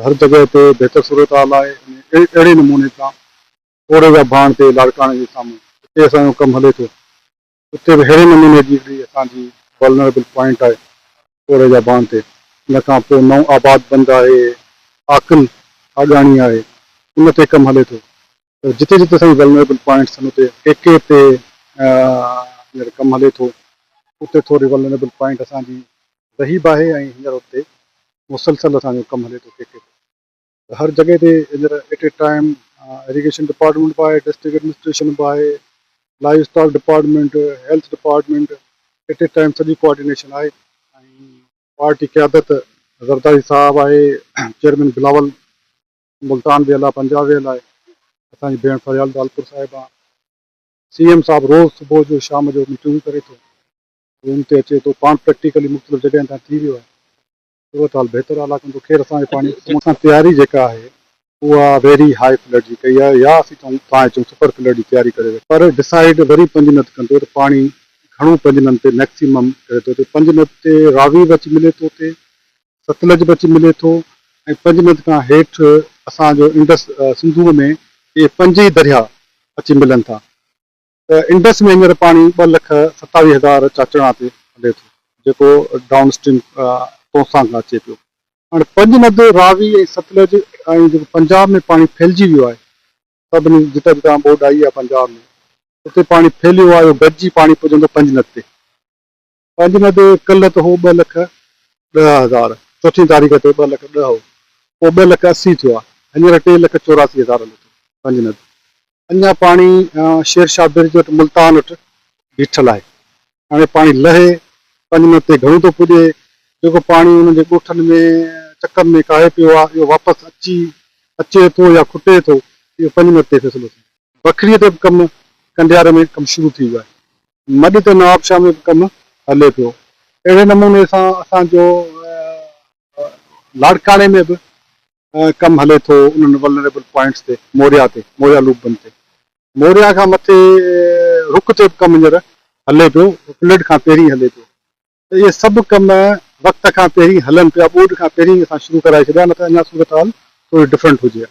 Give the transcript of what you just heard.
ته هر جڳهه تي بهتر صورتحال آهي ۽ اهڙي نموني سان اوڙي جا ڀاڻ تي لاڙڪاڻي جي سامهون اتي اسان جو ڪم هلي ٿو اتي به اهڙي نموني جي هڪڙي اسان جي ولنريبل پوائنٽ آهي اوڙي جا ڀاڻ تي ان کان پوء نئون آباد بند آهي عاقل آگاڻي آهي ان تي ڪم هلي ٿو ته جتي جتي اسان جي ولنريبل پوائنٽس آهن اتي ڪي ڪي تي هينئر ڪم هلي ٿو اتي ٿوري ولنريبل پوائنٽ اسان جي رهي به آهي ۽ هينئر اتي مسلسل اسان جو ڪم هلي ٿو ڪي ڪي ته هر جڳهه تي هينئر at a time irrigation department به آهي ڊسٽرڪٽ ايڊمنسٽريشن به آهي livestock department health department at a time سڄي ڪوآرڊينيشن آهي ۽ پارٽي قيادت زرداري صاحب آهي چيئرمين بلاول ملتان ويل آهي پنجاب ويل آهي اسان جي ڀيڻ فريال ٽالپر صاحبه سي ايم صاحب روز صبح جو شام جو ميٽنگون ڪري ٿو روم تي اچي ٿو پاڻ پريڪٽيڪلي مختلف جڳهين تان ٿي ويو آهي صورتحال بهتر آهي لاڪن ٿو خير اسان جي پاڻي اسان تياري جيڪا آهي اها ويري هاء فلڊ جي ڪئي آهي يا اسين چئون تان چئون سپر فلڊ جي تياري ڪري ويٺا پر ڊسائيڊ وري پنجند ڪندو ته پاڻي گهڻو پنجند تي ميڪسيمم ڪري ٿو اچي پنجند تي راوي به اچي ملي ٿو اتي ستلج به اچي ملي ٿو ۽ پنجند کان هيٺ اسان جو انڊس سنڌوء ۾ اهي پنج ئي درياء اچي ملن ٿا ته انڊس ۾ هينئر پاڻي 2,27,000 چاچڙان تي هلي ٿو، جيڪو ڊائون اسٽريم تونسان کان اچي پيو. هاڻي پنج ند، راوي ۽ ستلج ۽ جيڪو پنجاب ۾ پاڻي ڦهلجي ويو آهي، سڀني جتان جتان ٻوڏ آئي آهي پنجاب ۾ اتي پاڻي ڦهليو آهي، اهو گڏجي پاڻي پڄندو پنج ند تي. پنج ند ڪلهه ته هو 2,10,000، چوٿين تاريخ تي 2,00,010 هو، پوء 2,00,080 ٿيو آهي، هينئر 3,84,000 هلي ٿو پنج ند. اڃا پاڻي شير شاهه برج وٽ ملتان وٽ بيٺل آهي. هاڻي پاڻي لهي پنج ند تي گهڻو ٿو پڄي، جيڪو پاڻي انهن جي ڳوٺن ۾ چڪن ۾ ڪاهي پيو آهي، اهو واپس اچي اچي ٿو يا کٽي ٿو، اهو پنج ند تي فيصلو ٿيندو. بکريء تي به ڪم ڪنڊياري ۾ ڪم شروع ٿي ويو آهي. مڏ تي نوابشاهه ۾ به ڪم هلي پيو. اهڙي نموني سان اسان جو لاڙڪاڻي ۾ به ڪم هلي ٿو انهن ولنريبل پوائنٽس تي موريا تي موريا لوپ بند تي موريا کان مٿي رڪ تي به ڪم هينئر هلي پيو فلڊ کان پهرين هلي پيو ته اهي سڀ ڪم وقت کان پهرين هلن پيا ٻوڏ کان پهرين اسان شروع ڪرائي ڇڏيا نه ته اڃا صورتحال ٿوري ڊفرنٽ هجي ها.